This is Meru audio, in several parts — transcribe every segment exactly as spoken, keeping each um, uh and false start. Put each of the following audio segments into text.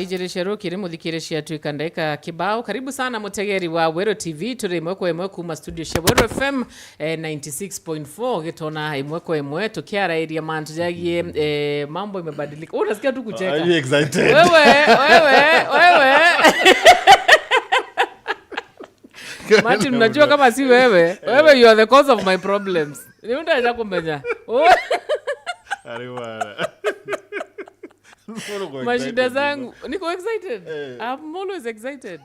Ijiri cia rukiri, muthikiriria, twika ndaika kibao. Karibu sana mutegeri wa Weru T V, turi imwe kwa imwe kuma studio cia Weru F M, eh, ninety six point four, gitona imwe kwa imwe, tukiarairia mantu jagie, eh, mambo imebadilika. Unasikia tu kucheka. Are you excited? Wewe, wewe, wewe. Martin, unajua kama si wewe, wewe, you are the cause of my problems. Ni mtu anaweza kumenya. Ari bwana. Mashida zangu. Niko excited. Eh. I'm always excited.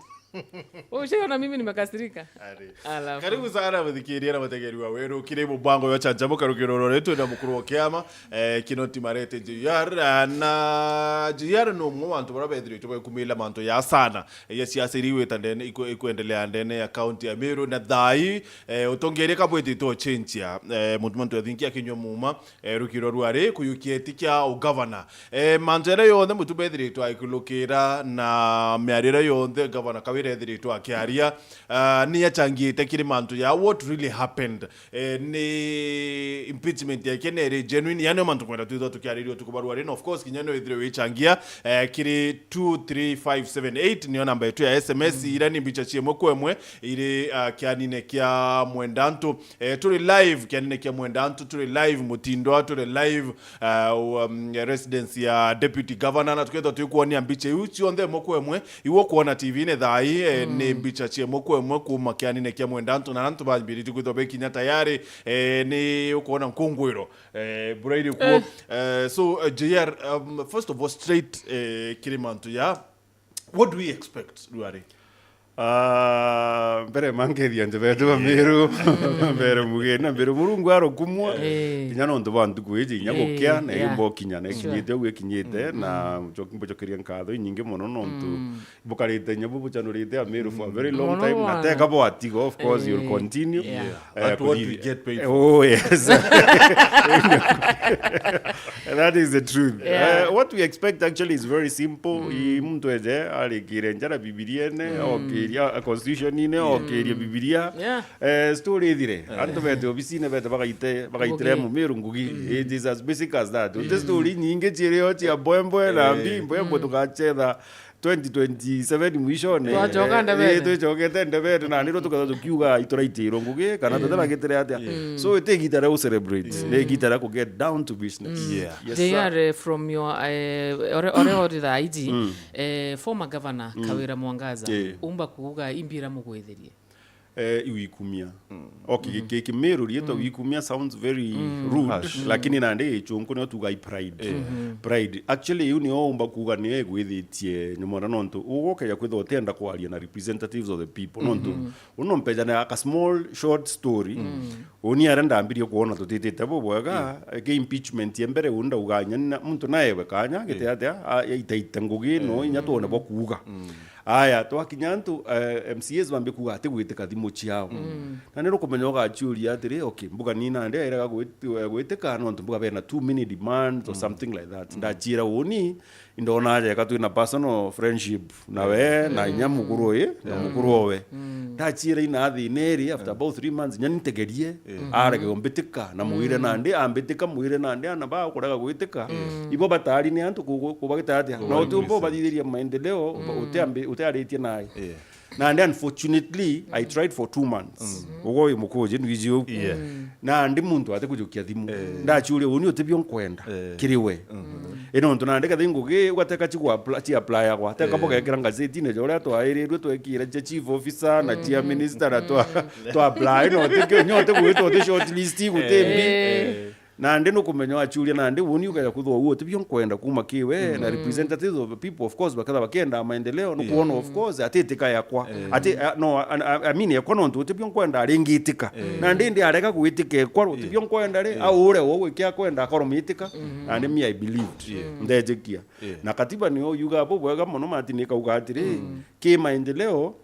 Ushaiona mimi nimekasirika? Ari. Alafu. Karibu sana muthikiria na mutegeri wa Weru, kiri mubango wa Chanjamuka rukiro rore, twina mukuru wa kiama, eh, Kinoti Marete J R, na J R ni umwe wa antu baria bethirite bakumila mantu ya sana, iria ciaca iria igwita ndene, iku-, ikwendelea ndene ya kaunti ya Meru na thai, eh, utongeria kabwitite ucenjia, eh, muntu mantu athinki akinywa muma, eh, rukiro rwari kuyukia iti kia ugavana. Eh, mantu jaria yonthe mutu bethiritwe aikulukira na miario iria yonthe gavana Kawira ethiritwe akiaria, ah, ni achangiite kiri mantu ya what really happened. Eh, ni impeachment yake ni iri genuine, yani mantu kwenda twithwa tukiariria utuku barua rino. Of course, kinya ni withire wichangia, eh, kiri two three five seven eight, niyo namba yetu ya S M S, ira ni mbicha ciemwe kwa imwe, iri, ah, kianine kia Mwendantu. Eh, turi live kianine kia Mwendantu, turi live Mutindwa, turi live, ah, um, residence ya deputy governor, na tukethwa twikuonia mbicha iu cionthe imwe kwa imwe, iwe ukuona T V-ini thai, eh, ni mbicha ciemwe kwa imwe kuma kianine kia Mwendantu, na antu bambiritie kwithwa bekinya tayari, eh, ni ukuona nkungwiro, eh, burairi kuo. Eh. Eh, so, eh, J R, um, first of all, straight, eh, kiri mantu ya, what do we expect, Ruari? Ah, mbere mankethia nje betu ba Miru, mbere mugeni na mbere Murungu arokumwa. Eh. Kinya nontu ba ntuku iji, inya gukia, na yumba ukinya, na ikinyite ugu ikinyite, na mbucokeria nkatho inyingi mono nontu bukarite inya bubucanurite a Miru for a very long time, na teka bwatiga, of course, you'll continue. Yeah. Eh, but what we get paid for. Oh, yes. That is the truth. Yeah. Eh, what we expect actually is very simple. I muntu eje arikire njara Bibiriene, okiria, a constitution-ine, okiria Bibilia. Yeah. Eh, story ithire. Antu bete obisine bete bagaite, bagaitire Mumiru ngugi. It is as basic as that. Uti story nyingi cirio cia mbwembwe na mbi, mbwembwe tugachetha twenty twenty-seven mwishone. Twacoka ndebene. Eh, twicokete ndebene, na niro tuketha tukiuga ituraitirwo ngugi, kana tutiragitire atia. So, iti igita ria u celebrate, ni igita ria ku get down to business. Yeah. Yes, sir. J R, eh, from your, eh, ore, ore, ore thaa iji, eh, former governor Kawira Mwangaza, umba kuuga imbi iria mugwithirie? Eh, iu ikumia. Okay, ki-, ki-, Kimiru rietwa ikumia sounds very rude, lakini nandi ichunku nio tuga i pride. Pride. Actually, iu nio umba kuuga nio igwithitie nyamwara, nontu ugukeja kwithwa utienda kwaria na representatives of the people, nontu uno mpejane aka small short story. Uni aria ndambirie kuona tutitite bubwega, eh, ki impeachment ya mbere, uni ndauga inya na muntu naewe kanya, gite atia, a-, aitaite ngugi, no inya tuone bwa kuuga. Aya, twakinya antu, eh, M C As bambi kuuga ati gwitika thimu ciao. Na ni rukumenya ugaciuria atiri, okay, mbuga ni nandi airega gwit-, eh, gwitika, nontu mbuga bena too many demands or something like that. Ndaciira uni, indona aja eka twina personal friendship na we, na inya mukuru uyu, na mukuru owe. Ndaciira ina thina iri, after about three months, inya nintegerie, arege umbitika, na mwire nandi, ambitika, mwire nandi, ana ba kurega gwitika. Ibo batari ni antu ku-, ku-, kubagita atia? Na utiumba ubathithiria maendeleo, uteambi-, utearitie nae. Nandi, unfortunately, I tried for two months. Ugo uyu mukuji, nwiji uu. Nandi muntu atikujukia thimu. Ndaciuria, uni utibio nkwenda kiri we. Ino ntu nandi kathi ngugi, ugateka ci ku apply, ci apply agwa. Teka bugekira ngazetine ja uria twairirwe twekire cia chief officer na cia minister na twa, twa apply, no tiki, nyote gwitwa uti shortlist gutimbi. Nandi nukumenya wachuria nandi uni ukeja kuthwa uo tibio nkwenda kuma kiwe na representatives of the people, of course, baketha bakenda maendeleo, nukuona, of course, ati itika yakwa. Ati, uh, no, I, I, I mean, yakwa nontu utibio nkwenda aringitika. Nandi ndi arega gwitika ekwa utibio nkwenda ri, au uria wo gwikia kwenda akorwo mitika. Nandi me, I believed. Ndejikia. Na katiba niyo yuga bubwega mono, Martin ikauga atiri, ki maendeleo,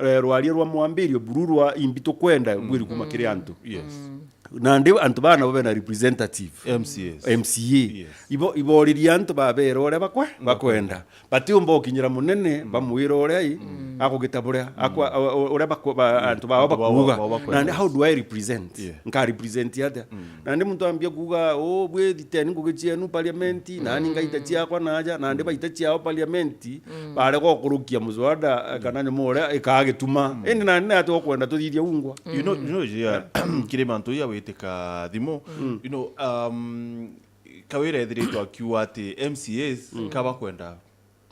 eh, rwaria rwa mwambirio buru rwa imbi tukwenda bwiri kuma kiri antu. Yes. Nandi antu bana bo bena representative. M C As. M C A. Yes. Ibo, iboriria antu babera uria bakwe-, bakwenda. Batiumba ukinyira munene, bamwira uria i, Akugita buria, akwa, u-, u-, uria baku-, ba-, antu bao bakuuga. Nandi, how do I represent? Yeah. Nka represent atia? Nandi muntu ambia kuuga, "Oh, bwithiteni ngugi cienu parliament, nani ngaita ciakwa naja, nandi baita ciao parliament, barega ukurukia muswada, eh, kana nyuma uria ikagituma." Indi nandi nati ukwenda tuthithia ungwa. You know, you know, yeah, kiri mantu ya witika thimu, you know, um, Kawira ethiritwe akiuga ati M C As kaba kwenda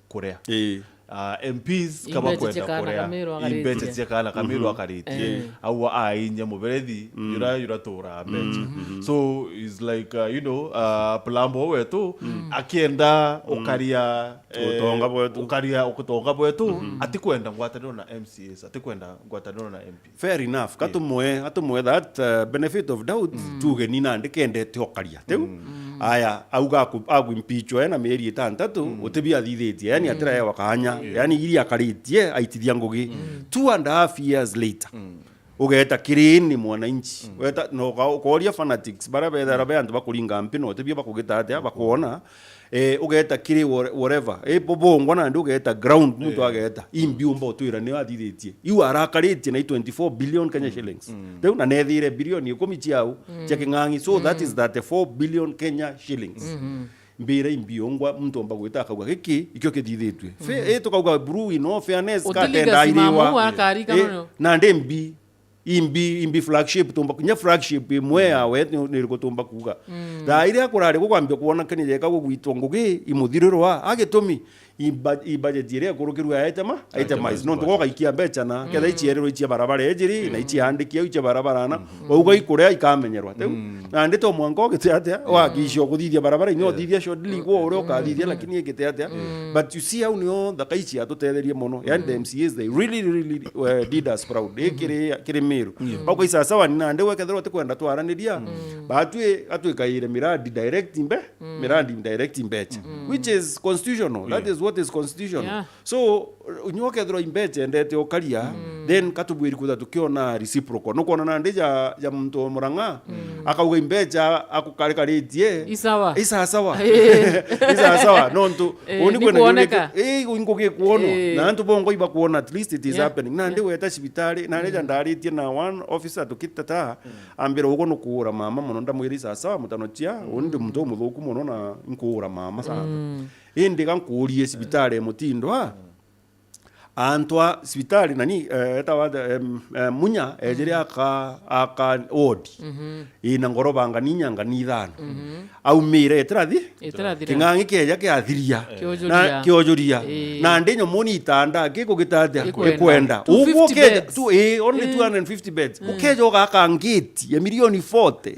kuria. Ii. Ah, M Ps kaba kwenda kuria. Imbeca cia kana Kamiru akaritie. Au ainya muberethi, yura, yura tura mbeca. So, it's like, uh, you know, uh, Plumbo wetu, akienda ukaria, eh, utonga bwetu. Ukaria utonga bwetu, atikwenda ngwataniro na M C As, atikwenda ngwataniro na M Ps. Fair enough. Katumwe, atumwe that, uh, benefit of doubt, tuge ni nandi kendete okaria. Teu, aya, auga aku-, agu impeachwa ena mieri itantatu, utibi athithitie, yani atiraewa kanya. Yani iri akaritie, aitithia ngugi. Two and a half years later, ugeta kiri ni mwananchi. Weta, no uka-, ukoria fanatics, bara bethara be antu bakuringa mpi, no utibio bakugita atia, bakwona, eh, ugeta kiri wha-, whatever. Eh, bo-, bongwa nandi ugeta ground, muntu ageta. Imbi umba utwira nio athithitie. Iu arakaritie na i twenty-four billion Kenya shillings. Riu na nethire bilioni ikumi ciau cia king'ang'i. So that is thirty-four billion Kenya shillings. Mbira imbi ungwa muntu omba gwita akauga, "Giki, ikio kithithitue." Fe-, eh, tukauga buru in all fairness, ka tenda iriwa. Eh, nandi mbi. Imbi, imbi flagship tumba, kinya flagship imwe yawe ni, ni iriku tumba kuuga. Thaa iria kurari gukwambia kwonekania jeka gugwitwa ngugi, imuthiriro wa, agitumi, i ba-, i budget iria ikurukirwe ya itema, itemize. Nontu gogaikia mbeca na, ketha iciererwe icia barabara ejiri, na iciandiki au icia barabara na, wauga ikuria ikamenyerwa. Teu, nandi to mwanka ugite atia, wakicia ukuthithia barabara, inya uthithia shortly, gwo uria ukathithia, lakini igite atia. But you see, au nio nthaka ici atutetherie mono. Yani, the M C As, they really, really, uh, did us proud. Eh, kiri, kiri Meru. Bauka isasawa ni nandi wekethirwa utikwenda twaraniria. Batwi, atwikaire miradi direct mbe, miradi direct mbecha. Which is constitutional. That is what is constitutional. Yeah. So, unyokethirwa imbecha endete ukaria, then katubwiri kutha tukiona reciprocal. Nukwona nandi ja, ja muntu wa Murang'a, akauga imbecha akukarikaritie. Isawa. Isasawa. Eh. Isasawa. Nontu, eh, uni kwena nikuoneka. Ii, ngugi kwonwa. Eh. Na antu bongo ibakwona, at least it is happening. Nandi weta cibitari, nandi ja ndaritie na one officer tukitata, ambira, "Ugo nukuura mama mono," ndamwira, "Isasawa, mutano chia, uni ndi muntu umuthuku mono na nkuura mama sana." Indi ga nkuurie cibitari mutindwa, antu a cibitari nani, eh, etawa, em, eh, Munya, ejire aka, aka ward. Ina ngoroba ngani inya, ngani ithano. Aumire etirathi? Etirathira. King'ang'i kieja kiathiria. Kiojuria. Na kiojuria. Ii. Nandi nyomo ni itanda, gikugita atia? Gikwenda. Gikwenda. Uguo two fifty ukeja, beds. Tu, ii, only two hundred and fifty beds. Ukeja ugaka ngiti ya milioni forty.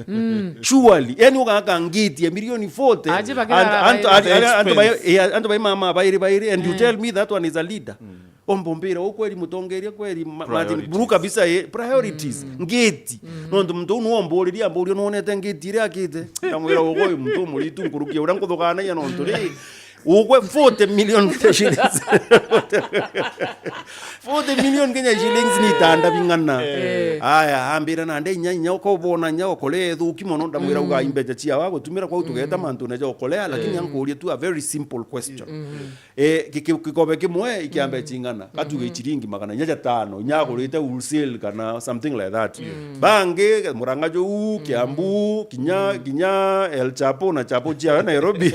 Surely. Yani ugaka ngiti ya milioni forty. Aje bagira antu, antu, antu, antu bai, ii, antu bai mama bairi bairi, and you tell me that one is a leader. Omba umbira, u kweri mutongeria kweri, ma-, Martin, buru kabisa, eh, priorities, ngeti. Nontu muntu uu nuomburirie, amburia, "Nuonete ngeti iria akite?" Ndamwira, "Ugu uyu muntu umuritu nkurukia uria nkuthuganagia nontu ri, ugwe forty million shillings." Forty million Kenya shillings ni itanda bing'ana. Eh. Aya, ambira, "Nande inya, inya, uka ubona inya, ukore thuki mono." Ndamwira, "Uga imbecha ciawa gutumira kwau tugeta mantune ja ukolea, lakini ankuria tu a very simple question." Eh, ki-, ki-, gikobe kimwe ikiambe ching'ana, katuge chiringi magana inya jatano, inya agurite wholesale kana something like that. Bangi, Murang'a juu, Kiambu, kinya, kinya El Chapo na Chapo chiawe Nairobi,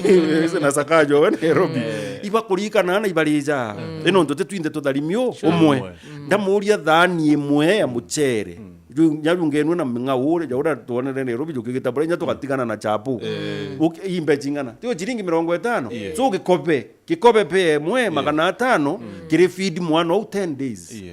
na Sakaja we Nairobi. Ibakurikana na ibarija. Ino ntu titwinthe tutharimio umwe. Ndamuria thani imwe ya muchere. Ju-, nya jungenwe na ming'ao uria, ja uria twonere Nairobi, jukigita buria, inya tugatigana na Chapo. Uki-, imbe ching'ana. Tio chiringi mirongo itano? So gikobe. Gikobe pe emwe, magana atano, kiri feed mwana ou ten days.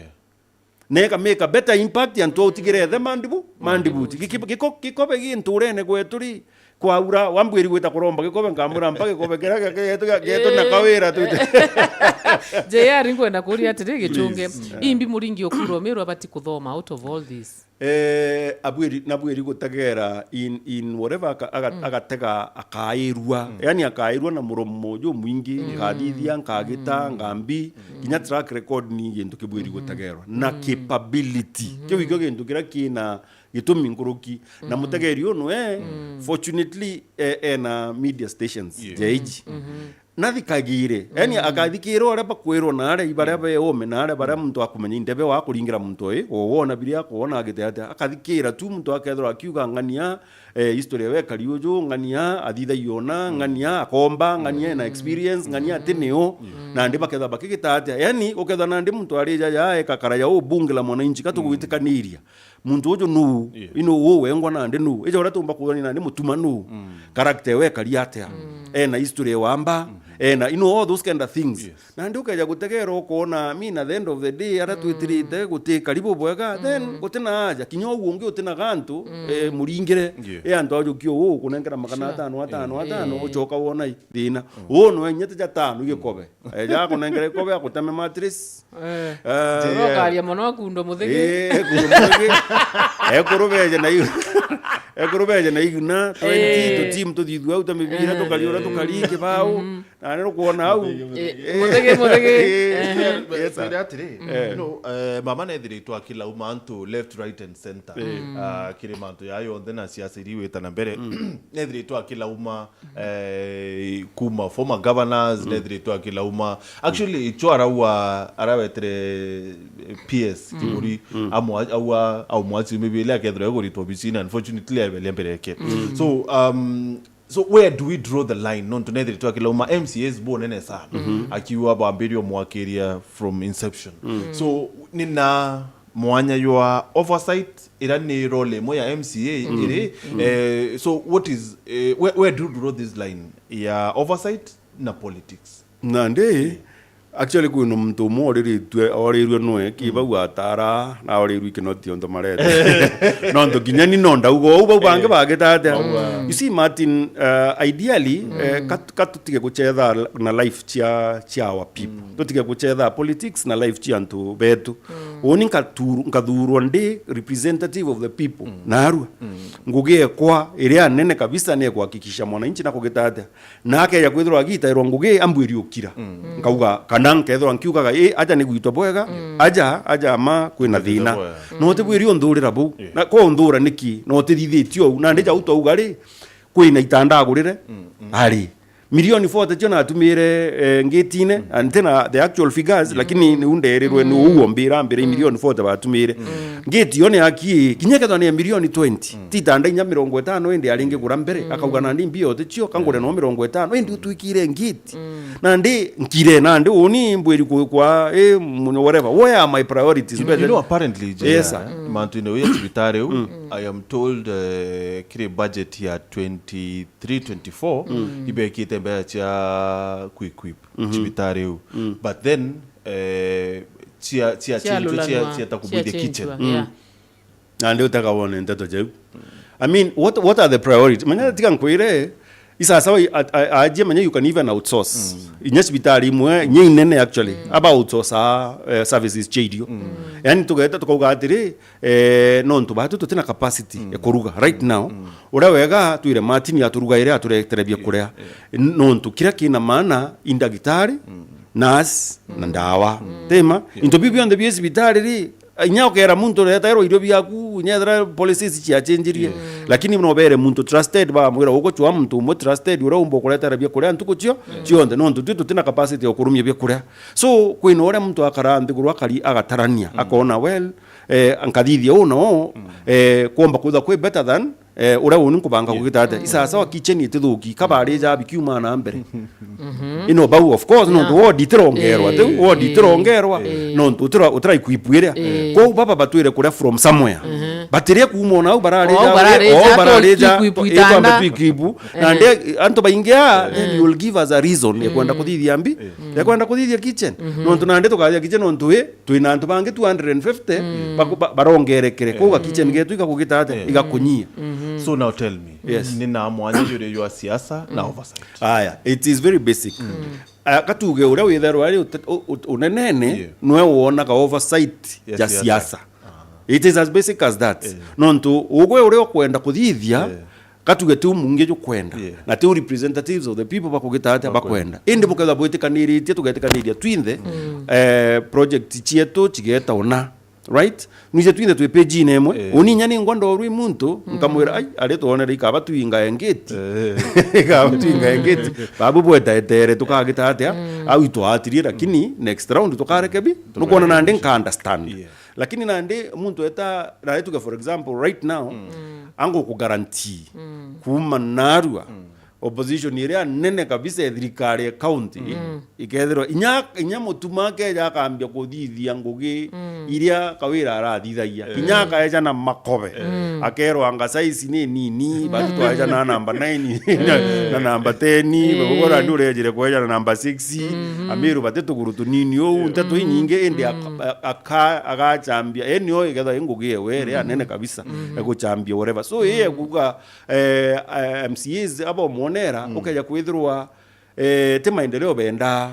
Na ika make a better impact, antu utigire ethe mandibu, mandibuti. Giki-, giko-, gikobe gi nturene gwetu ri, kwaura, wambwiri gwita kuromba gikobe, nkamwira mpa gikobe kiria gia-, gia-, gia-, getu na kawira twite. J R, nkwenda kuria atiri, gichunge, imbi muringi ukuro Meru abati kuthoma out of all this? Eh, abwiri, nabwiri gutegera in, in whatever aka-, aga-, agatega akairua. Yani akairua na muromo jumwingi, nkathithia, nkagita, ngambi, kinya track record ni gintu kibwiri gutegerwa. Na capability. Kiu ikio gintu kiria kina gitumi nkuruki. Na mutegeri unu, eh, fortunately, eh, ena media stations, ja iji. nathikagire. Yani, akathikira uria bakwirwo na aria, ibaria be ome na aria, baria muntu akumenya indebe wa kuringira muntu ui, wona biria akwona agite atia, akathikira tu muntu akethirwa akiuga ng'ania, eh, history ya wekari uju, ng'ania athithagia ona, ng'ania akomba, ng'ania ena experience, ng'ania ati niu, nandi bakethirwa bakigita atia. Yani, ukethirwa nandi muntu arija ya ekakara ya ubunge la mwananchi, katugwitikaniria. Muntu uju nu, ino u wengwa nandi nu. Ija uria tumba kuthania nandi mutuma nu. Character ewe ekari atia? Ena history ya wamba? Ena, you know, all those kind of things. Nandi ukeja gutegera ukona, I mean, at the end of the day, aria twitirite guti karibu bwega, then gutina aja. Kinya u ungi utina gantu, eh, muringire. Eh, antu ajukia u kunengera magana atano, atano, atano, ucoka wona i thina. U no enyete ja tano igikobe. Eh, ja kunengera ikobe, akuteme mattress. Eh. Eh, urokaria mono akundo muthigi. Eh, ekundo muthigi. Ekurubeje na iu. Ekurubeje na iguna, twenty, eh, tu team tuthithua uta mibira, eh, tukari ura tukari kibau. Na ni rukuona au. Eh, muthigi, muthigi. Eh, yes, sir. Twire atiri, you know, eh, mama nethiritwe akilauma antu left, right and center. Ah, kiri mantu ya yonthe na siasa iri wita na mbere. Nethiritwe akilauma eh, kuma former governors, nethiritwe akilauma. Actually, icho araua, arawetire, eh, P S Kiburi, amwa-, aua, au mwasi mibili akethirwa eguritwo obicini, unfortunately, abelia mbere yake. So, um, so where do we draw the line? Nontu nethiritwe akilauma M C As bunene sana. Akiua bambiria omwakiria from inception. So, nina mwanya jwa oversight, ira ni role imwe ya M C A iri, eh, so what is, eh, where, where do you draw this line ya oversight na politics? Nandi, actually, kwina muntu umwe oriritue, orirue nwe, kibau atara, na orirue kinoti onto marete. Nontu kinya ni no ndauga ou, bau bangi bagita atia? You see, Martin, uh, ideally, eh, kat-, katutige gucetha na life cia, cia our people. Tutige gucetha politics na life cia antu betu. Uni nkaturu-, nkathurwa ndi representative of the people. Narua. Ngugi ekwa iria nene kabisa ni kuhakikisha mwananchi na kugita atia. Na akeja kwithirwa agitairwa ngugi, ambwiri ukira. Nkauga, kana nkethirwa nkiugaga, "I, aja ni gwitwa bwega, aja, aja ma kwina thina." Bwega. No utibwiri unthurira bau. Na ko unthura niki? No utithithitie ou. Na ndija u twauga ri, kwina itanda agurire. Ari. Milioni forty cio natumire, eh, ngitine, and tena the actual figures, lakini niu nderirwe ni uu ombira mbere milioni forty batumire. Ngiti yo ni aki, kinya kethwa ni milioni twenty, ti tanda inya mirongo itano indi aringi gura mbere, akauga, "Nandi mbia ote cio, kangure no mirongo itano, indi utwikire ngiti." Nandi nkire, nandi uni mbwiri ku-, kwa, eh, munyo whatever. Where are my priorities? You know, apparently, yes, sir, mantu-ini uyu ya cibitari u, I am told, eh, kiri budget ya twenty three twenty-four, ibekite mbeca cia ku-equip cibitari u. But then, eh, cia, cia chenjwa, cia, ciata kubuithia kitchen. Yeah. Nandi utega wone nteto jau. I mean, what, what are the priorities? Manya tiga nkwire, isasa wa, a, a, ajie manya you can even outsource. Inya cibitari imwe, inya inene actually, aba outsource, eh, services cia irio. Yani tugeta tukauga atiri, eh, nontu batu tutina capacity ya kuruga right now. Uria wega twire Martin aturugaire aturetere bia kuria. Nontu kiria kina maana i ndagitari, nurse, na ndawa. Tema, into biu bionthe bia cibitari ri, inya ukera muntu uretairwa irio biaku, inya ethira policies ciachenjirie. Lakini no bere muntu trusted, bamwira ugucua muntu umwe trusted uria umba ukuretera bia kuria ntuku cio cionthe, nontu twi tutina capacity ya kurumia bia kuria. So, kwina uria muntu akara nthiguru akari agatarania, akona, well, eh, nkathithia uu na uu, eh, kwomba kwithwa kwi better than, eh, uria uni nkubanga kugita atia. Isasawa kitchen itithuki, kabarija bikiuma na mbere. Ino bau, of course, nontu ward itirongerwa, tiu ward itirongerwa, nontu utira, utira equip iria. Kwou baba batwire kuria from somewhere. Batiria kuuma ona au bararija, o bararija, itwambe tu equip. Nandi antu baingi a, then you will give us a reason ya kwenda kuthithia mbi, ya kwenda kuthithia kitchen. Nontu nandi tukathia kitchen nontu wi, twina antu bangi two hundred and fifty baku-, ba-, barongerekere. Kwou ga kitchen getu igakugita atia? Igakunyia. So now tell me, yes, ni na mwanya juri jwa siasa na oversight? Aya, it is very basic. Aya, katuge uria witherwa ari ute-, u-, u-, unenene, nwe wonaga oversight ya siasa. It is as basic as that. Nontu ugwe uria ukwenda kuthithia, katuge tiu mungi jukwenda, na tiu representatives of the people bakugita atia bakwenda. Indi bukethwa bwitikaniritie, tugetikaniria twinthe, eh, project cietu cigeta una. Right? Nwije twinthe twi page-ine imwe. Eh. Uni inya ningwa ndorwa i muntu, nkamwira, "Ai, ari twonere ikaba twingae ngiti." Eh. Ikaba twingae ngiti. Babu bweta etere tukagita atia? Au itwatirie, lakini next round tukareke bi. Nukwona nandi nka understand. Yeah. Lakini nandi muntu eta, nari tuge for example, right now, angu ku guarantee kuuma narua, opposition iria nene kabisa ya thirikari ya county, ikethirwa inya, inya Mutuma akeja akambia kuthithia ngugi iria Kawira arathithagia. Kinya akaeja na makobe. Akerwa anga size ni nini, batu twaeja na namba nine, na, na namba ten, babu nandi urejire kweja na namba six, Amiru bati tuguru tunini uu, nteto inyingi, indi aka-, aka-, agachambia, yani yo ikethwa i ngugi ewe iria nene kabisa, eguchambia whatever. So, iye kuga, eh, eh, M C As aba omwonera, ukeja kwithirwa, eh, ti maendeleo bendaa.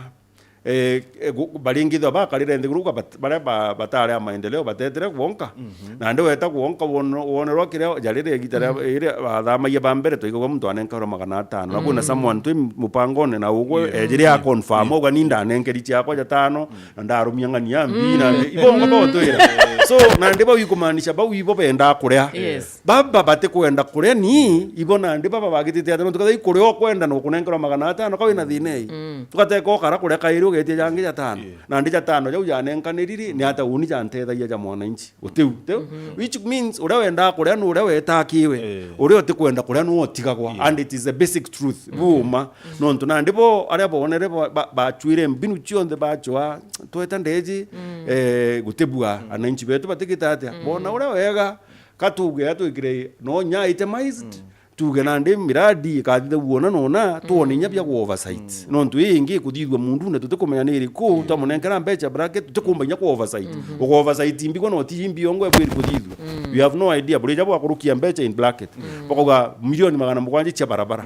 Eh, eh, gu-, baringithwa bakarire nthiguru, uga bat-, baria ba-, batari a maendeleo batetire gwonka. Nandi weta gwonka wono-, wonerwa kiria, jarire igita ria, iria bathamagia ba mbere, twaigagua muntu anenkarwa magana atano. Na kwina someone twi mupangone na ugwe, ejire a confirm, uga ni ndanenkeri ciakwa jatano, na ndarumia ng'ania mbi, na ibongo botwira. So, nandi bau ikumaanisha bau ibo bendaa kuria. Yes. Baba batikwenda kuria ni, ibo nandi baba bagitite atia, nontu kethira ikuria ukwenda na ukunenkerwa magana atano, ka wina thina ii. Tugateka ukara kuria kairi ugetia jangi jatano. Nandi jatano jau janenkaniri ri, ni ata uni jantethagia ja mwananchi? Utiu, tiu? Which means, uria wendaa kuria nu uria wetakiwe. Uria utikwenda kuria nu utigagwa. And it is a basic truth. Buuma. Nontu nandi bo, aria bonere ba-, ba-, bachwire mbinu cionthe bachwa, tweta ndeji, eh, gutibua, ananchi betu batigita atia? Bona uria wega, ka tuge atwikire no nya itemized, tuge nandi miradi ikathithagua na nona, twone inya bia ku oversight. Nontu ii ingi ikuthithua mundune tutikumenya ni iriku, twamunenkera mbecha bracket, tutikumba inya ku oversight. Uku oversight mbigwa no ti imbiongo ebwiri kuthithua. You have no idea, burija bwakurukia mbecha in bracket. Bakauga milioni magana mugwanja cia barabara.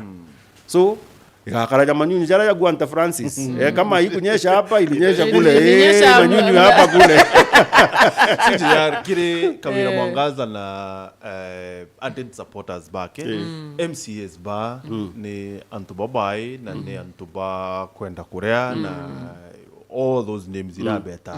So, igakara ja manyunyu jaria ja Guanta Francis. Eh, kama haikunyesha hapa, ilinyesha kule. Ilinyesha Eh, hapa. Manyunyu hapa kule. Sijiyar, kiri Kawira Mwangaza na, eh, ardent supporters bake. M C As ba ni antu babai na ni antu ba kwenda kuria na all those names irabeta.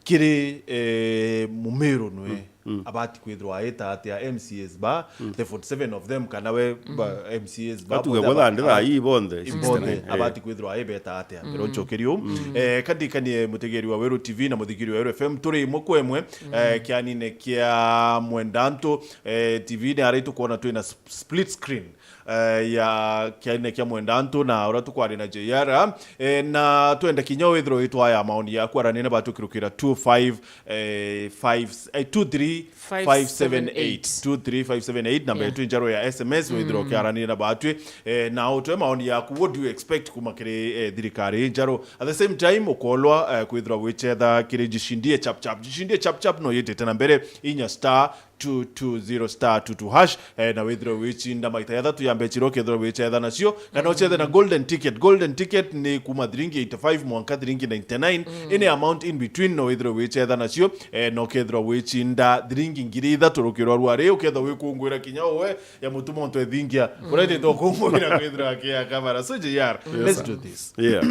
Kiri, eh, Mumiru nwe abati kwithirwa aita atia M C As ba, the forty-seven of them, kana we ba, M C As ba, batuge bonthe bothandira aba-, ii bonthe, bonthe, sixty-nine, eh, abati kwithirwa aibeta atia? Mbere nchokeri uu. Eh, kandikanie mutegeri wa Weru T V na muthikiri wa Weru F M, turi imwe kwa imwe, eh, kianine kia Mwendantu, eh, T V ni arai tukwona twina sp-, split screen, eh, ya kiaine kia Mwendantu na uria tukwaria na J R, eh, na twenda kinya withirwa witwaya maoni yaku aranene batu kirukira two five, eh, five, eh, two three five seven eight. Two three five seven eight, namba yetu njaru ya S M S, withirwa ukiaranira na batwi, eh, na utwe maoni yaku, what do you expect kuma kiri, eh, thirikari njaru? At the same time, ukolwa, eh, kwithirwa wichetha kiri Jishindie Chap Chap. Jishindie Chap Chap no yitite na mbere, inya star two two zero star two two hash, eh, na withirwe wichinda maita jathatu ya mbecha iria ukethirwa wichetha nacio, kana uchethe na golden ticket. Golden ticket ni kuma thiringi eighty-five mwanka thiringi ninety-nine, any amount in between no withirwe wichetha nacio, eh, na ukethirwa wichinda thiringi ngiri ithatu rukirwa rwa ri, ukethirwa wikungwira kinya uwe ya Mutuma untu ethingia, uretete ukungwira kwithirwa akia kabara. So J R, let's do this. Yeah.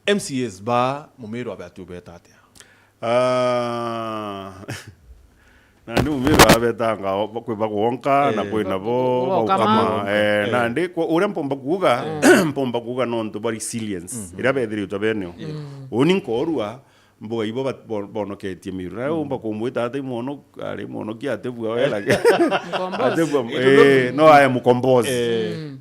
M C As ba Mumiru abe atu beta atia? Ah, na ni Mumiru abetanga o-, kwi bagwonka, na kwi nabo baukama. Eh, na ndi, uria mpomba kuuga, mpomba kuuga nontu bwa resilience iria bethiritwe benio. Uni nkorua, mbuga ibo bat-, bo-, bonoketie Miru. Na umba kumwita ati mwono-, ari mwonokia atebua we, laki-, atebua, eh, no aye mukombozi.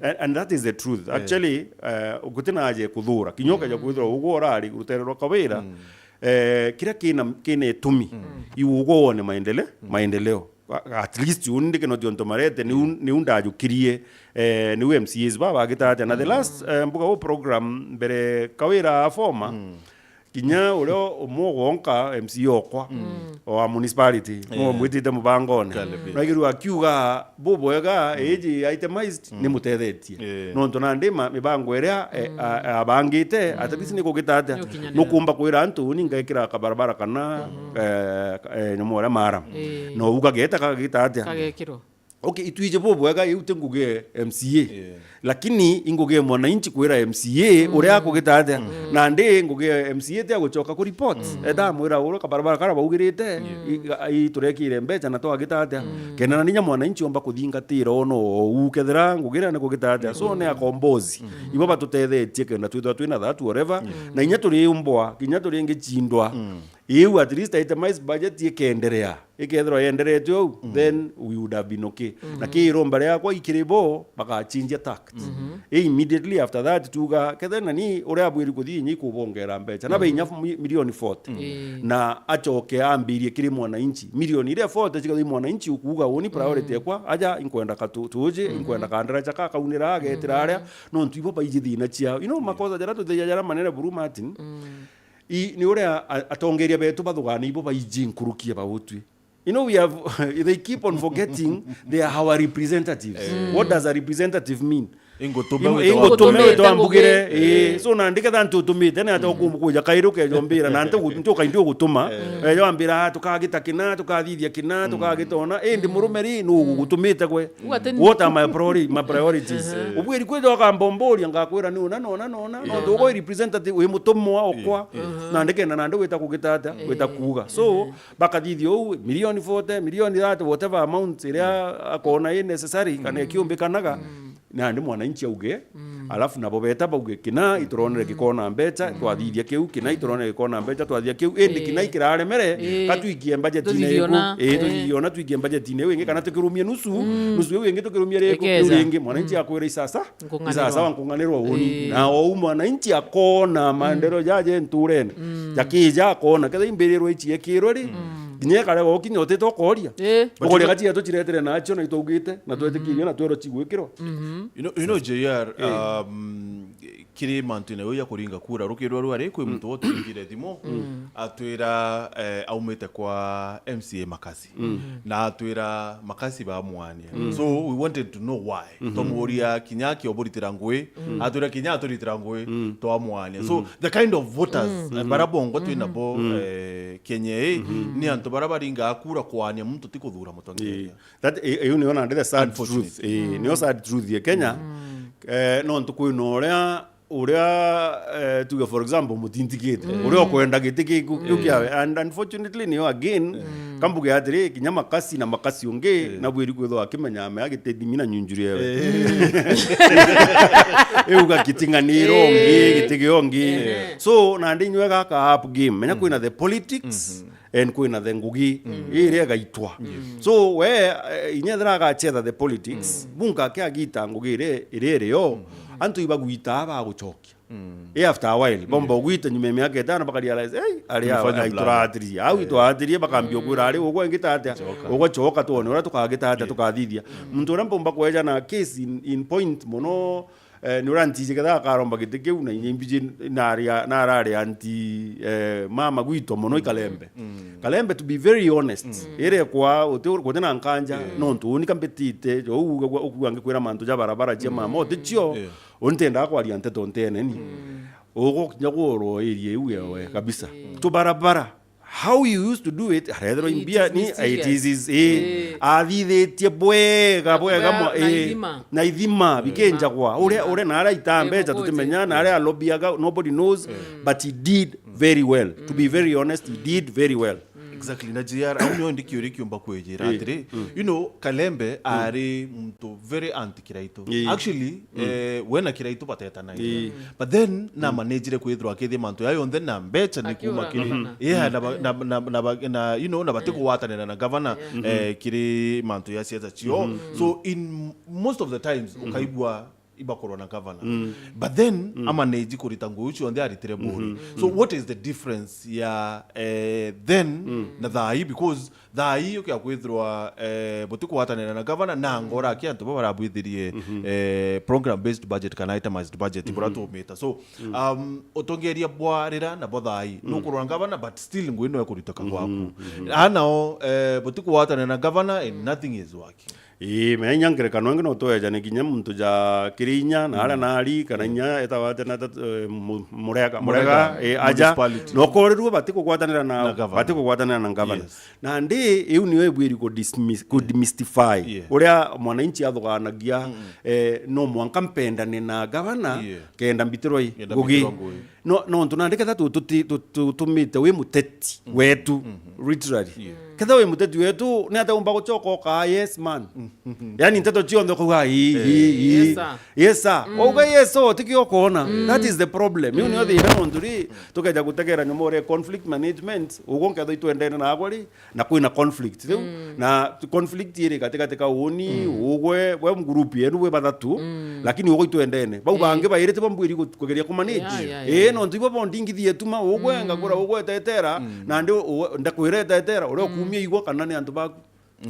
And, and that is the truth. Actually, eh, gutina aje kuthura. Kinya ukeja kwithirwa ugu urari rutere rwa Kawira, eh, kiria kina, kina itumi, iu ugu wone maendele-, maendeleo. A-, at least uni ndikeno tionto marete, niu, niu ndajukirie, eh, niu M C As ba bagita atia. Na the last, eh, mbuga u program mbere Kawira a former, kinya uria umwe ugwonka M C A okwa, wa municipality, no mwitite mubangone. Naigirwa akiuga, bubwega, iji itemized, ni mutethetie. Nontu nandi ma-, mibango iria, eh, a-, abangite, atabisi ni kugita atia? Nukumba kwira antu, uni ngekira kabarabara kana, eh, eh, nyomo uria mara. No uga geta kagita atia? Kagekirwo. Okay, itwiji bubwega, iu ti ngugi ya M C A. Yeah. Lakini i ngugi ya mwananchi kwira M C A uria akugita atia. Nandi ngugi ya M C A ti agucoka ku report. Etha amwira uru kabarabara kara baugirite, i- i- turekire mbeca na twagita atia. Kenda na ninya mwananchi omba kuthingatira ono ou kethira ngugi iria ni kugita atia. So ni akombozi. Ibo batutethetie kenda twithwa twina that whatever. Na inya turiumbwa, kinya turingicindwa. Iu at least itemized budget ikenderea. Ikethirwa yenderete ou, then we would have been okay. Na ki iromba riakwa ikiri bo, bakachinjia tax. I immediately after that tuga, kethira nani uria abwiri kuthi inya ikubongera mbeca. Na bainya mi- milioni forty. Na acoke ambirie kiri mwananchi. Milioni iria forty cikathi mwananchi ukuga uni priority ekwa, aja inkwenda katu-, tuji, inkwenda kandara chaka kaunira agetira aria, nontu ibo baiji thina ciao. You know, makosa jara tuthija jara manene buru Martin. I, ni uria a- atongeria betu bathugana ibo baiji nkuruki ya bautwi. You know, we have, they keep on forgetting they are our representatives. What does a representative mean? Ingutume Im- wite ingutume wambugire. Wite wambugire, eh, so nandi ketha nti utumite, ni ata ukumbukuja kairi ukejombira, na nti ugu- nti ukaindi ugutuma. Ejo ambira, "Ah, tukagita kina, tukathithia kina, tukagita ona." Indi murume ri, nu ugugutumite gwe? What are my priori-, my priorities? Ubwiri kwija ukambomboria, ngakwira ni una, na una, na una. No tugo representative, wi mutumwa okwa. Na ndikenda nandi wita kugita atia, wita kuuga. So, bakathithia uu, milioni forty, milioni thirty, whatever amount iria akona i necessary, kana ikiumbikanaga, nandi mwananchi auge, alafu nabo beta bauge, kina ituronere gikona mbeca, twathithia kiu, kina ituronere gikona mbeca, twathithia kiu, indi kina ikiraremere, ka twikie budgetine iku. Tuthithiona. Ii, tuthithiona, twikie budgetine iu ingi, kana tukirumie nusu, nusu iu ingi tukirumie riku, riu ringi, mwananchi akwira isasa, isasa wa nkung'anirwa uni. Na ou mwananchi akona maendeleo jaje nturene, jakija akona, ketha imbirirwe ichiekirwe ri, kinya ikarega ukinya utite ukoria. Ukoria gachiga tuchiretere nacio na itwaugite, na twetikirie na twero chigwikirwa. You know, you know, J R, um, kiri mantu nayo ya kuringa kura, rukirwa rwa ri kwi muntu woturingire thimu, atwira, eh, aumite kwa M C A Makasi. Na atwira Makasi bamwania. So we wanted to know why. Twamuria kinya kio buritira ngui, atwira kinya aturitira ngui, twamwania. So the kind of voters, eh, bara bongo twinabo, eh, Kenya ii, ni antu bara baringa kura kwania muntu ti kuthura mutongeria. That, i- iu niyo nandi the sad truth. Ii, niyo sad truth ya Kenya. Eh, nontu kwina uria, uria, eh, tuge for example, mutintigite. Uria ukwenda giti kiku, kiu kiawe. And unfortunately, niyo again, kambuge atiri, kinya Makasi na Makasi ungi, na bwiri kwithwa akimenya amea giti ndimi na nyunjuri ewe. Iuga kiting'aniro ungi, giti giongi. So, nandi inywe gaka up game. Menya kwina the politics, and kwina the ngugi iria igaitwa. So we, eh, inya ethira agachetha the politics, bunka akiagita ngugi iria iria irio, antu ibagwita bagucokia. I after a while, bomba ugwita nyuma ya miaka itano baka realize, "Hey, ari a- turatirie, au itwatirie," bakambia kwira, "Ari ugwe ngita atia? Ugwe choka tuone uria tukagita atia, tukathithia." Muntu uria mpomba kweja na case in, in point muno, eh, ni uria ntiji ketha akaromba giti kiu na inya imbiji nari a- narari anti, eh, mama gwitwa muno i Kalembe. Kalembe, to be very honest, ire kwa uti guti na nkanja, nontu uni kambitite, jo ugagwa ukuga ngikwira mantu ja barabara cia mama uti cio, uni ntendaga kwaria nteto ntene ni. Ugo kinya gworo area iu yewe kabisa. Tu barabara. How you used to do it, arethirwa imbia ni, it is, eh, athithitie bwega, bwega, na ithima, bikinjagwa. Uria, uria na aria ita mbeca tutimenya, na aria alobiaga, nobody knows, but he did very well. To be very honest, he did very well. Exactly. Na J R, au nio ndi kiuria kiumba kwijira atiri, you know, Kalembe ari muntu very anti Kiraitu. Actually, eh, we na Kiraitu batetanaire. But then, na manejire kwithirwa akithia mantu ya yonthe na mbeca ni kuma kiri. Yeah, na ba- na, na, na, ba- na, you know, na batigwatanira na governor, eh, kiri mantu ya siasa cio. So, in most of the times, ukaigua ibakorwa na governor. But then, amaneji kurita ngugi cionthe aritire buri. So, what is the difference ya, eh, then na thaa ii? Because thaa ii ukia kwithirwa, eh, butikugwatanira na governor na ngora aki antu baba barabwithirie, eh, program based budget kana itemized budget, bura tumita. So, um, utongeria bwa rira na bo thaa ii. Nukurwa na governor, but still ngugi no ekuriteka gwaku. Anao, eh, butikugwatanira na governor and nothing is working. Ii, menya inya ngerekano ingi no twejane kinya muntu ja kiri inya na aria nari, kana inya etawa atia na tatu, eh, mu-, murega, murega, Murega, eh, aja. Municipality. No korirwe bati kugwatanira na, Na governor. Bati kugwatanira na governor. Yes. Nandi iu niyo ibwiri ku dismiss-, ku demystify. Yeah. Uria mwananchi athuganagia, eh, no mwanka mpendane na governor, Yeah. kenda mbitirwa i Kenda ngugi. mbitirwa ngugi. No, nontu nandi ketha tu-, tuti-, tu-, tutumite wi muteti wetu, literally. Yeah. Ketha wi muteti wetu, ni atia umba gucoka ukaa, "Yes, man." Yani nteto cionthe ukauga, "Ii, ii, ii." Yes, sir. Yes, sir. Wauga, "Yes, sir," tikio ukona. That is the problem. Iu nio thina nontu ri, tukeja gutegera nyuma uria conflict management, uguo nkethwa itwendene nagwe ri, na kwina conflict, riu? Na conflict iri gatigati ka uni, ugwe, we group yenu bwi bathatu, lakini ugwe itwendene. Bau bangi bairi tibo mbwiri gu-, kugeria kumanage. Yeah, yeah, yeah, Ii, yeah. Nontu ibo bo ndingithie tuma, ugwe ngagura, ugwe etetera, nandi u-, ndakwira etetera, uria ukumia igwe kana ni antu baku.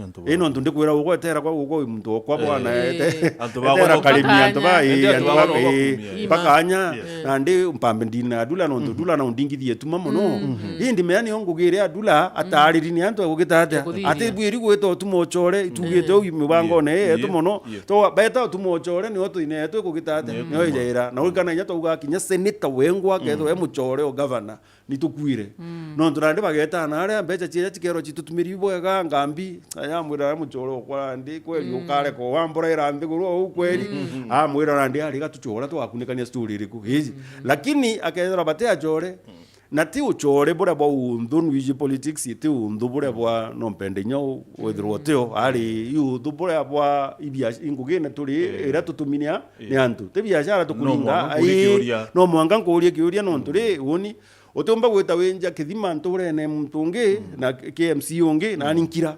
Antu Ii, baku. Nontu ndikwira ugwe etera kwa ugwe wi muntu okwa bwana, Eh. ete-, Antu etera baku karimi, antu ba, Bakanya. ii, Ende antu antu ba, baku ii, bakumia. Bakanya, Yes. nandi mpambe ndina Dula, nontu Dula na undingithie tuma mono. Indi mea nio ngugi iria Dula atariri ni antu egugita atia? Eguthiria. Ati bwiri gwita utuma uchore, itugite uu mibangone ii yetu mono. Yeah. To beta utuma uchore, nio twine yetu egugita atia? Nio ijaira. Na urikana inya twauga kinya senator wengwa akethirwa e muchore o governor, ni tukwire. Nontu nandi bagetana aria mbecha cieja cikerwa citutumiri bwega ngambi, aya amwira aria muchore okwa nandi kweri ukareka wamburaira nthiguru ou kweri. Amwira nandi ari gatuchora twakunikania story iriku? Iji. Lakini akethirwa bati achore, na ti uchore buria bwa unthu, nwiji politics ti unthu buria bwa nompende inya u-, withirwa utio, ari i unthu buria bwa ibiash-, ingugine turi iria tutuminia ni antu. Ti biashara No tukuringa, mwanka urie ai, kiuria. No mwanka nkurie kiuria nontu ri, uni, utiumba gwita winja kithima nturene muntu ungi na ki M C A ungi, na ni nkira.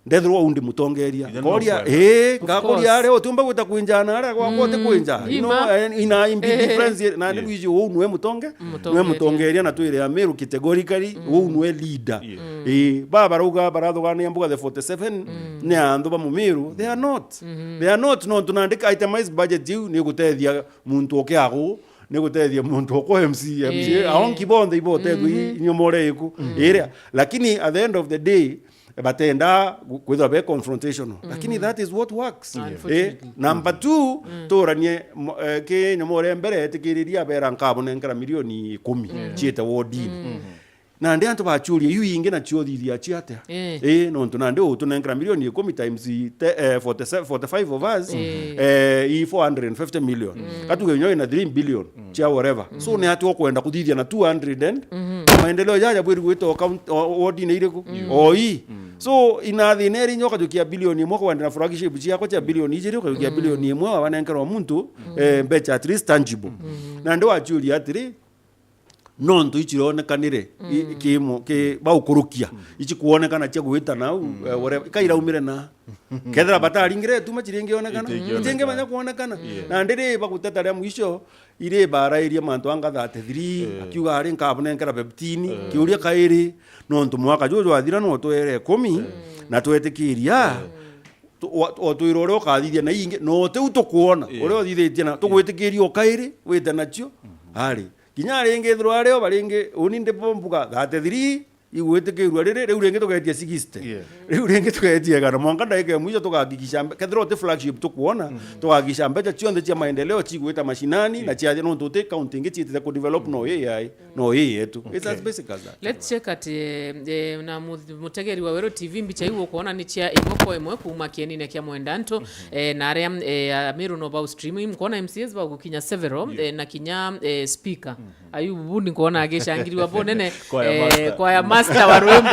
Ndethirwa u ndi mutongeria. Inya Koria, no kwenda. Ii, Of ngakoria course. Ari, utiumba gwita kwinjana aria gwakwa uti kwinja. You know, Ima. Eh, ina imbi Eh. difference, na ndi Eh. wiji uu nwe mutonge, Mutongeria. nwe mutongeria na twire Amiru categorically, uu nwe leader. Yeah. Ii, ba barauga barathugania mbuga the forty-seven, ni antu ba Mumiru, they are not. They are not, nontu nandi itemized budget iu ni gutethia muntu ukiagu, ni gutethia muntu ukwa M C, M C A, Ii. aonki bonthe ibo utethua i-, inyomore iku. Iria, lakini at the end of the day, batenda gu-, kwithirwa be confrontational. Lakini that is what works. Unfortunately. Eh, number two, turanie mo-, eh, ki nyomore mbere etikiriria abera nkabunengera milioni ikumi ciite wodini. Nandi antu bachuria, iu ingi nacio uthithia cio atia? Eh. Eh, nontu nandi utunenkera milioni ikumi times te-, eh, forty-seven, forty-five of us, eh, i four hundred and fifty million. Katuge nyo ina three billion cia whatever. So, ni atia ukwenda kuthithia na two hundred and maendeleo jaja bwiri gwita o count-, o, wodine iriku? O i. So, ina thina iri nyo kajukia bilioni imwe kwenda na flagship ciakwa cia bilioni ijiri, ukajukia bilioni imwe wabanenkerwa muntu, eh, mbecha at least tangible. Nandi wachuria atiri, nontu icironekanire, i-, ki mo-, ki baukurukia, icikwonekana cia gwita nau, eh, whatever, ikairaumire na. Kethira bataringire ituma ciringionekana, Itingionekana. Itingimenya kwonekana. Yeah. Na ndiri baguteta ria mwisho, iri barairie mantu anga thirty-three, akiuga ari nkabunengera fifteen, kiuria kairi, nontu mwaka juju jwathira no twere ikumi, na twetikiria, tu-, wa-, otwira uria ukathithia na ingi, no tiu tukwona, Yeah. uria uthithitie na, tugwitikiria ukairi, wite nacio, ari. Kinya ringi ithirwa ario baringi, uni ndi bo mbuga, thirty-three, igwitikirua riri, riu ringi tugetia sixty. Yeah. Riu ringi tugetia igana. Mwanka ndagika ya mwisho tugakikisha mbe-, kethira uti flagship tukwona, tugakikisha mbecha cionthe cia maendeleo cigwita mashinani, na ciathia nontu uti county ingi ciitite ku develop no ii yai, no ii yetu. It's as Okay. basic as that. Let's check at, eh, eh, na mu-, mutegeri wa Weru T V, mbicha iu ukwona ni cia imwe kwa imwe kuuma kienine kia Mwendanto, eh, na aria, eh, Amiru no bau stream, imkwona M C As bagukinya several, Yeah. eh, na kinya, eh, speaker. Ayu bundi nkwona agicangirwa bunene, Choir eh, master. Choir master wa rwimbo.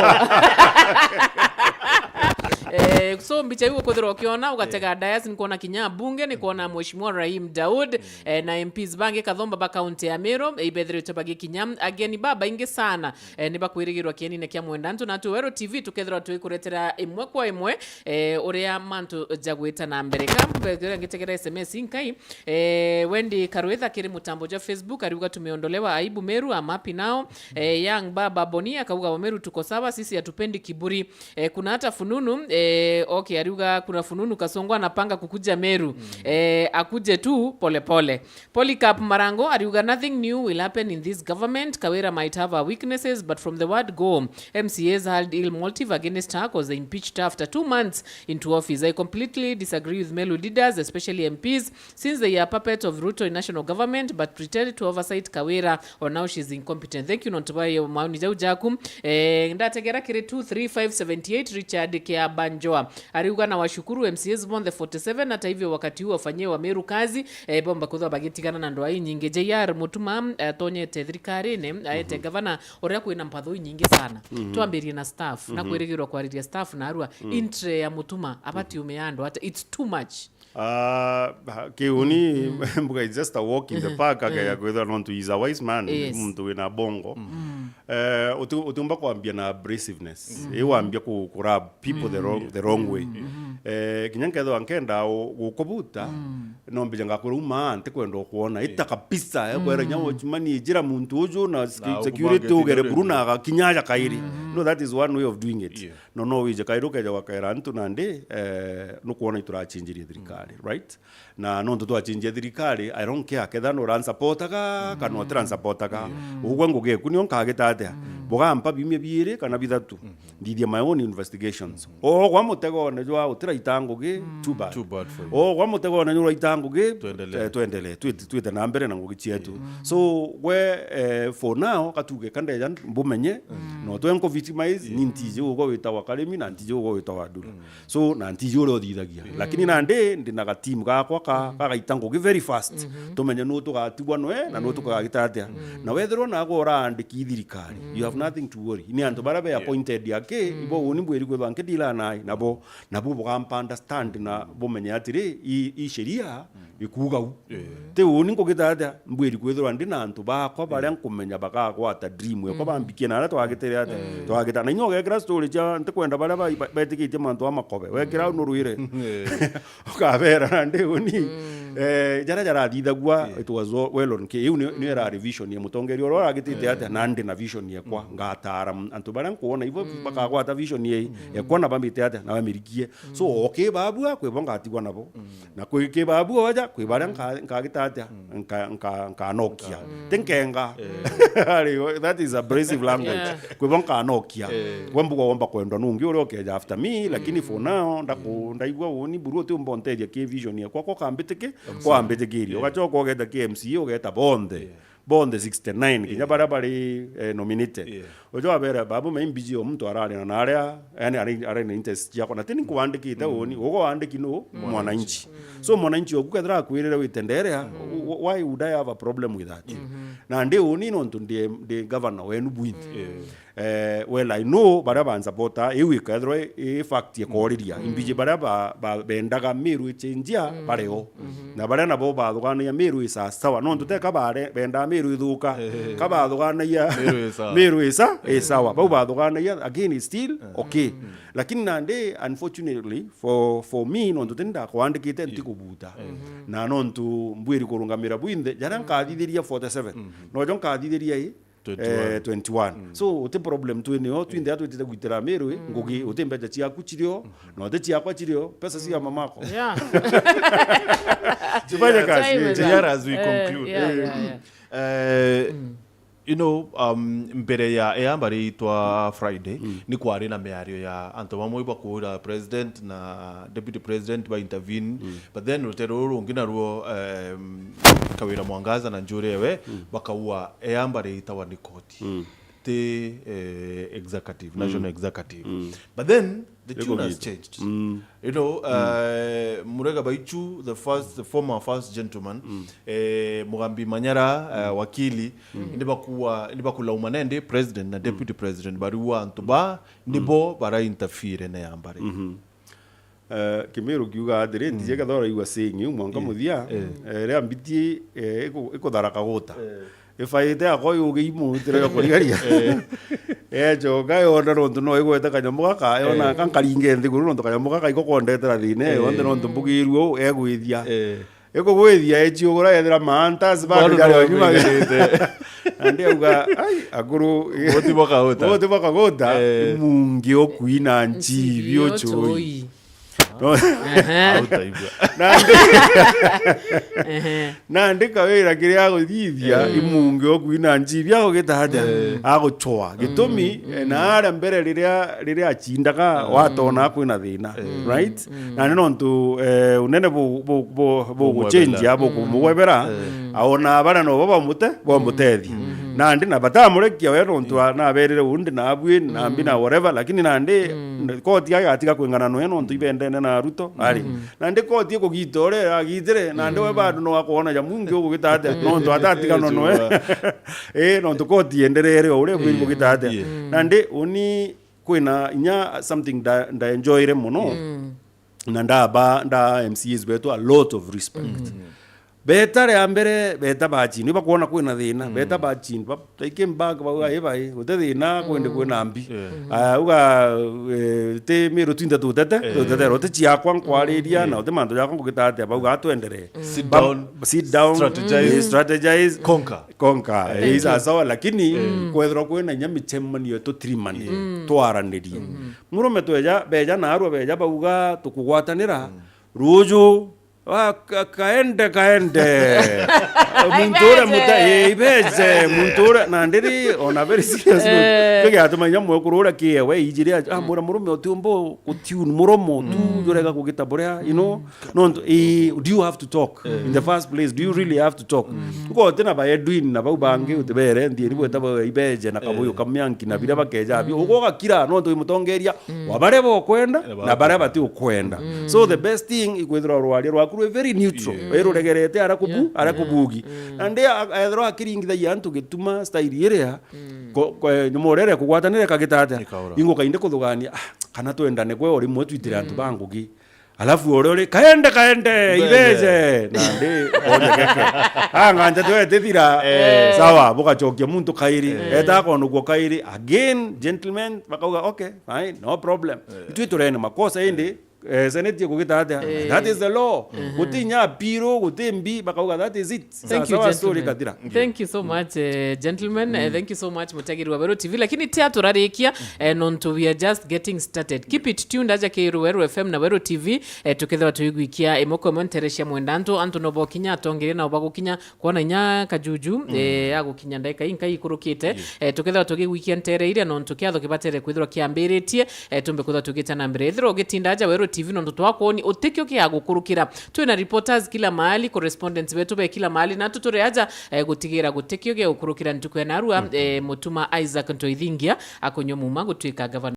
Eh, so mbicha iu ukwithirwa ukiona, ugatega Yeah. dais, nkwona kinya bunge, ni kwona Mheshimiwa Rahim Daud, eh, na M Ps bangi kathomba ba kaunti ya Meru, eh, ibethiritwe bagikinya. Ageni babaingi sana, eh, ni bakwirigirwa kienine kia Mwendanto, na atu Weru T V tukethirwa twikuretera imwe kwa imwe, eh, uria mantu jagwita na mbere. Kambe ngitegera S M S inkai, Eh, Wendy Karwitha kiri mutambo jwa Facebook ariuga, "Tumeondolewa aibu Meru, I'm happy now." Eh, Young Baba Boni akauga, "Wameru tuko sawa, sisi hatupendi kiburi." Eh, kuna hata fununu, eh, Eh, okay, ariuga kuna fununu Kasongo anapanga kukuja Meru. Eh, akuje tu pole pole. Polycarp Marango ariuga nothing new will happen in this government. Kawira might have her weaknesses, but from the word go, M C As hurled ill motive against her 'cause they impeached her after two months into office. I completely disagree with Meru leaders, especially M Ps, since they are puppet of Ruto in national government but pretend to oversight Kawira, or now she's incompetent. Thank you nontu bwa maoni jau jaku. Eh, ndategera kiri two three five seventy eight, Richard Kiabanjoa ariuga, na washukuru M C As bonthe forty seven, hata hivyo wakati huu wafanyie wa Meru kazi, eh, bomba kwithwa bagitigana na ndwaa inyingi. J R Mutuma atonyete thirikarine, aete gavana uria kwina mpatho inyingi sana. Twambirie na staff, na kwirigirwa kwariria staff na arua, intre ya Mutuma abati ume ya andu ata, it's too much. Ah, ha- kiuni mbuga is just a walk in the park, akaya kwithwa nontu is a wise man, Yes. muntu wina bongo. Eh, uti- utiumba kwambia na abrasiveness. Iu wambia ku, ku rub people the wrong, the wrong way. Eh, kinya nkethwa nkenda u- gukubuta, no mbija ngakwira uma ntikwenda ukwona. Ita kabisa, eh, kwera kinya watchman, ijira muntu uju na sec- Na security ugere buru na agakinya aja kairi. No, that is one way of doing it. Yeah. No, no wije kairi ukeja wakaira antu nandi, eh, nukwona iturachinjirie thirikari, right? Na nontu twachinjia thirikari, I don't care ketha nuransapotaga kana utiransupportaga. Ugwe ngugi eku nio nkagita atia? Bugampa bimwe biiri kana bithatu. Nthithia my own investigations. Ogwa mutegone jwa utiraita ngugi, too bad. Too bad for you. Ogwa mutegone jwa uraita ngugi, Twendelee. eh, twendelee. Twite, twite na mbere na ngugi cietu. So, we, eh, for now, katuge kandeja mbumenye, no twe nku victimize, ni ntiji ugwe witawa Karimi na ntiji ugwe witawa Ndura. So, na ntiji uria uthithagia. Lakini nandi ndina ga team gakwa ka, kagaita ngugi very fast. Tumenye nu tugatigwa nwe na nu tukagita atia. Na wethirwa nagwe uraandiki thirikari, you have nothing to worry. Ni antu baria be appointed aki, ibo uni mbwiri kwithwa nkidila nai, nabo, nabo bugampa understand na bumenye atiri, i, i sheria ikuuga u. Ti uni nkugita atia, mbwiri kwithirwa ndi na antu bakwa baria nkumenya bakagwata dream ekwa bambikie na aria twagitire atia. Twagita na inya ugekira story cia ntikwenda baria ba- ba- betikitie mantu a makobe. Wekira au nurwire. Ukabera na ndi uni. Eh, jaria jarathithagua, it was all well on key. Iu ni, ni era vision ya mutongeria uria uragitite atia, na ndi na vision yekwa. Ngatara m- antu baria nkuona ibo bakagwata vision yei. Ekwa na bambite atia, na bamirikie. So, okay babua, kwibo ngatigwa nabo. Na kwi- kibabua oja, kwi baria nka- nkagita atia, nka- nka- nkanokia. Tinkenga. Ari, that is abrasive language. Kwibo nkanokia. We mbuga womba kwendwa nungi uria ukeja after me, lakini for now, ndaku- ndaigua uni buru utiumba untethia ki vision yakwa, kwa kambitiki, kwa ambitikiria. Ugachoka ugeta ki M C A, ugeta bonthe. Bonthe sixty nine, kinya baria bari, eh, nominated. Ujo abere babu mai mbiji o muntu arari na aria, yani ari, ari na interest ciakwa. Na tini nkwandikite uni, ugo wandiki nu? Mwananchi. So mwananchi oku kethira akwirire wite nderea, w- why would I have a problem with that? Na ndi uni nontu ndi, ndi governor wenu bwinthe. Eh, well, I know baria bansupporta, iu ikethirwa i fact ikoriria. Imbiji baria ba- ba- bendaga Meru ichenjia, bari o. Na baria nabo bathuganagia Meru i sawa sawa. Nontu teka bare- bendaa Meru ithuka. Ka bathuganagia Meru i sawa. Meru i sa- i sawa. Bau bathuganagia, again, is still okay. Lakini nandi, unfortunately, for, for me, nontu tini ndakwandikite, ntikubuta. Na nontu mbwiri kurungamira bwinthe, jaria nkathithiria forty seven. Nojo nkathithiria i, twenty-one. Eh, twenty-one. So, uti problem twinio, twinthe atwitite gwitira Meru i, ngugi, uti mbeca ciaku cirio, na uti ciakwa cirio, pesa cia mamako. Yeah. Zifanye kazi. Time is J R, up. As we Eh, conclude. Yeah, yeah, yeah. Eh, you know, um, mbere ya eamba riitwa Friday, ni kwari na miario ya antu bamwe bakuura president na deputy president ba intervene. But then rutere ruru rungi naruo, um, Kawira Mwangaza na Njuri ewe bakaua eamba riitawa ni koti. Ti, eh, executive, national executive. But then the tune has changed. You know, uh, Murega Baichu, the first, the former first gentleman, eh, Mugambi Manyara, eh, wakili, ni bakuwa, ni bakulauma nende president na deputy president, bariwa antu ba, nibo bara interfere na yambare. Eh, Kimiru kiuga atiri, ntije kethira uraigua saying iu mwanka muthia, eh, ria mbiti, eh, iku- ikuthara kaguta. Ifaite yakwa yugi imu itire ya kurigaria. Echoka yona nontu no igwete kanyamu gaka, yona ka nkaringe nthiguru nontu kanyamu gaka iko kondetera thina yonthe nontu mbugirue u egwithia. Ikugwithia echiugura ethira maantas bado jari no onyuma. Nandi auga, "Ai, akuru." Boti bakaguta. Boti bakaguta, Eh. "Imungi ukuina nchibi uchui." No. Ehe. Autaigua. Nandi, Ehe. nandi kawira kiria aguthithia, Mm. imungi ukuina nchibi agugita atia? Eh. Aguchwa. Gitumi, Mm, eh, mm. na aria mbere riria, riria achindaga, Mm. watona kwina thina, Eh. right? Mm. Na ni nontu, eh, unene bu-, bu-, bu-, buguchenjia, Bumwebera. bukumugwebera, Mm. aona baria nobo bamute-, bamutethia. Mm. Nandi na batamurekia we nontu Mm. a-, naberire undi na abui, na mbi na Mm. whatever, lakini nandi Mm. n-, koti agatiga kwingana noe nontu ibendene na Ruto, ari. Mm. Nandi koti ikugita uria agitire, nandi we Mm. bado no akwona ja mungi ugugita atia, Mm. nontu atatiganwa noe. Ijua. Eh, nontu koti ienderere o uria bwiri Eh, bugita atia. yeah. Mm. Nandi uni kwina inya something nda-, ndaenjoyire muno. Mm. Na ndaba, nda M C As betu a lot of respect. Mm. Beta ria mbere, beta bachini, bakwona kwina thina, Mm. beta bachini, ba, they came back, bauga, "Ii bai, guti thina, kwindi Mm. kwina mbi." Yeah. Mm. Ah, uga, eh, ti Miru twinthe tutete, Eh. tutete, uti ciakwa nkwariria, Mm. na uti mantu jakwa ngugita atia, bauga, "Atwenderee." Mm. Sit Ba-, down, sit down, strategize. eh, strategize. Conquer. Conquer. Thank Eh, you. Sawa, lakini Mm. kwethirwa kwina inya michemanio tutirimanie, Mm. twaranirie. Mm. Murume tweja, beja na arua beja bauga, "Tukugwatanira." Mm. Ruju, wa, ka-, kaende, kaende. Muntu uria muta-, Ibeje. eh, ibeje, muntu uria, na ndiri, on a very serious note. Eh. Kio giatuma inya mwekuru uria kiewe ijiri, ah, Mm. mura murume utiumba gutune muromo tu, Mm. jurega kugita buria, you know. Mm. Nontu, eh, do you have to talk? Eh. In the first place, do you really have to talk? Mm. Uko uti na ba Edwin na bau bangi Mm. utibere, ndieri bweta ba Ibeje na Kabuyu Eh. Kamianki na biria Mm. bakeja bi. Mm. Ugo gakira, nontu wi mutongeria Mm. wa baria bokwenda Na na baria bakwenda. bati ukwenda. Mm. So the best thing ikwithirwa rwaria rwaku rwi very neutral. Yeah. Wi ruregerete ara kubu-, Yeah. ara Yeah. kubugi. Mm. Na ndi a-, ethirwa akiringithagia antu gituma style iria, Mm. ko-, ko-, nyuma uria iria kugwatanire kagita atia? Ikaura. Ingo kainde kuthugania, ah, kana twendane kwe o rimwe twitire antu Mm. ba ngugi. Alafu uria uri, "Kaende, kaende, Ibeje." Ibeje. Na ndi, onyekeke. Ah, nganja twetithira. Eh. Sawa, bugachokia muntu kairi. Eh. Eta akonuguo kairi. Again, gentlemen, bakauga, "Okay, fine, no problem." Eh. Itwi turene makosa indi, eh, seneti ikugita atia? Eh. That is the law. Mhm. Guti inya appeal, guti mbi, bakauga, "That is it." Thank you, Sawa, story gentlemen. Kathira. Thank you so much, eh, gentlemen. Eh, Mm. thank you so much, mutegeri wa Weru T V. Lakini tia turarikia, eh, nontu we are just getting started. Keep it tuned, aja ki Weru F M na Weru T V. Eh, tukethirwa tuigwikia imwe kwa imwe ntere cia mwenda antu, antu no bokinya atongeria nao bagukinya kwona inya kajuju, Mm. eh, agukinya ndagika inkai ikurukite. Yes. Eh, tukethirwa tugigwikia ntere iria nontu kiatho kibatere kwithirwa kiambiritie, eh, tumbe kwithirwa tugita na mbere. Ethirwa ugitinda aja Weru T V nontu twakwoni utikio kiagukurukira. Twina reporters kila mahali, correspondents betu be kila mahali, na tuturi aja, eh, gutigira gutikio giagukurukira ntuku ya narua, Mm. eh, Mutuma Isaac Ntoithingia akunywa muma gutuika gavana.